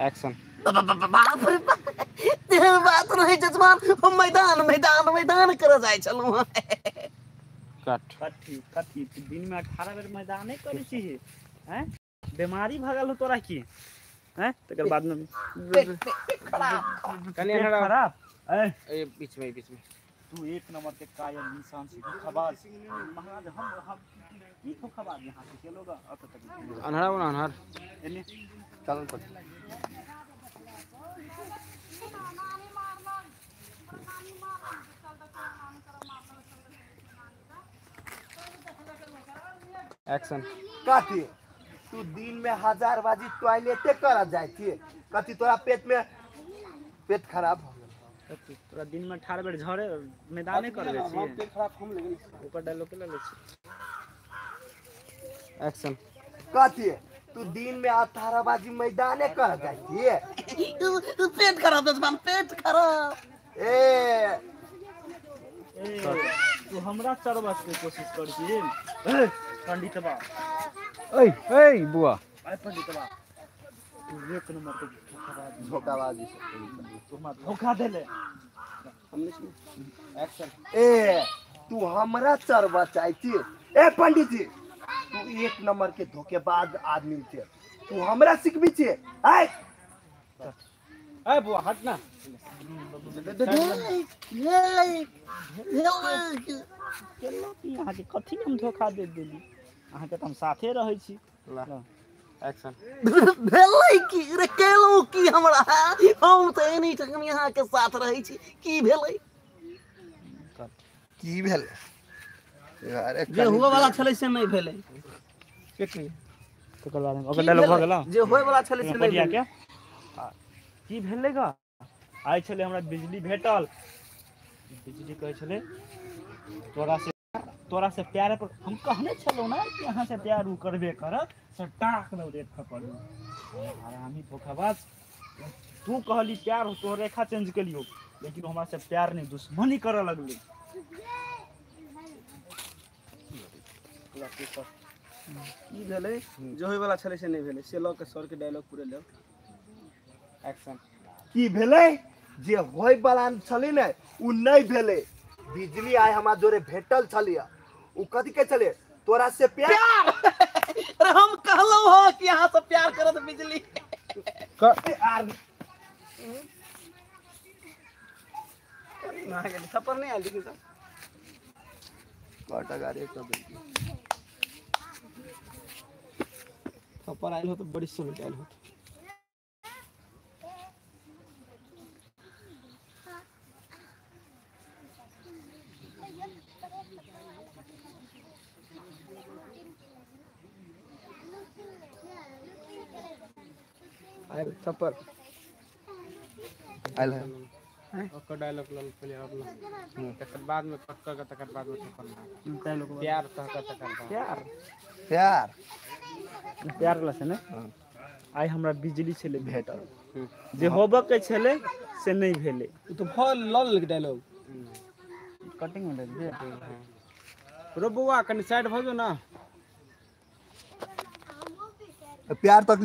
Action. बाप रे बाप, तेहन बात नहीं जजमान, हम मैदान मैदान मैदान कर जाय छलहुँ। कट। कथी कथी तू दिन में 18 बेर मैदाने करै छी हैं? बीमारी भऽ गेल हो तोरा की हैं? तकर बाद में खराब कनी पेट हरा खराब। ए ए बीच में, बीच में। तू एक नंबर के कायर इंसान छी, धोखाबाज। महाराज हम की धोखाबाज यहाँ से चलो गा अत तक अनहरा बना अनहर। एने चल पर। एक्शन। कथी तू दिन में 1000 बाजी टॉयलेटे कर जाय छी? कथी तोरा पेट में पेट खराब हो गेल? कथी तोरा दिन में 18 बेर झरे मैदाने कर जाइ छी? पेट खराब हम लेकिन ओकर डायलॉग के ले छी। एक्शन। कथी तू दिन में 18 बाजी मैदाने कर जाय छी? पेट खराब जजमान, पेट खराब। ए ए तू हमरा चरबा के कोशिश कर छी। ए पंडितबा, ओए ओए बुआ, ए पंडितबा, तू एक नंबर के धोखाबाज, धोखाबाजी। तू हमरा धोखा देले। एक्शन। ए तू हमरा चरबा चाहै छी? ए पंडित जी, तू एक नंबर के धोखेबाज आदमी छे, तू हमरा सिखबी छे? आय ए बुआ हट ना। अहाँके कथी हम धोखा दे देली? अहाँके तऽ हम साथे रहै छी। एक्शन। भेलै की रे? केलहुँ की हमरा? हम तऽ एनी टाइम अहाँके साथ रहै छी, की भेलै? की भेलै? अरे जे हुए वाला छलै से नहि भेलै। तकर बाद ओकर डायलॉग भऽ गेल। जे होय वाला छलै से नहि बढ़िया भेलै। के की भेलै गा? आइ छलै हमरा बिजली भेटल। बिजली कहै छलै तोरा से प्यार पर हम कहने छलहुँ ने कि अहाँ से प्यार उ करबे करत, से टाक दौ रेखा पर। हरामी धोखाबाज, तू कहली प्यार, तो रेखा चेंज केलियो, लेकिन हमरा से प्यार नहीं, दुश्मनी करऽ लगली। की भेलै? जे होय वाला छलै से नहि भेलै, से लऽ के सर के डायलॉग पूरे लेब। एक्शन। की भेलै? जे होय वाला छलै ने उ नहि भेलै। बिजली आइ हमरा जोरे भेटल छलियै, उ कथी कहै छलै? तोरा से प्यार। अरे हम कहलहुँ हँ कि अहाँ से प्यार करत बिजली। थप्पड़ नहीं आयल सर। कटा गाड़ी कब थप्पड़ आयल हो तो बड़ी सुन आयल हो। आयल थप्पड़ आयल है। ओकर डायलॉग लल पहिले और ना, तकर बाद में कट कर तकर बाद में थप्पड़ मार। प्यार कह के तकर बाद प्यार प्यार प्यार वाला से ने आइ हमरा बिजली छलै भेटल, जे होबऽ के छलै से नहि भेलै। उ तो भल लल डायलॉग कटिंग में दे रो बुआ कनी साइड भऽ जो ना। प्यार तक।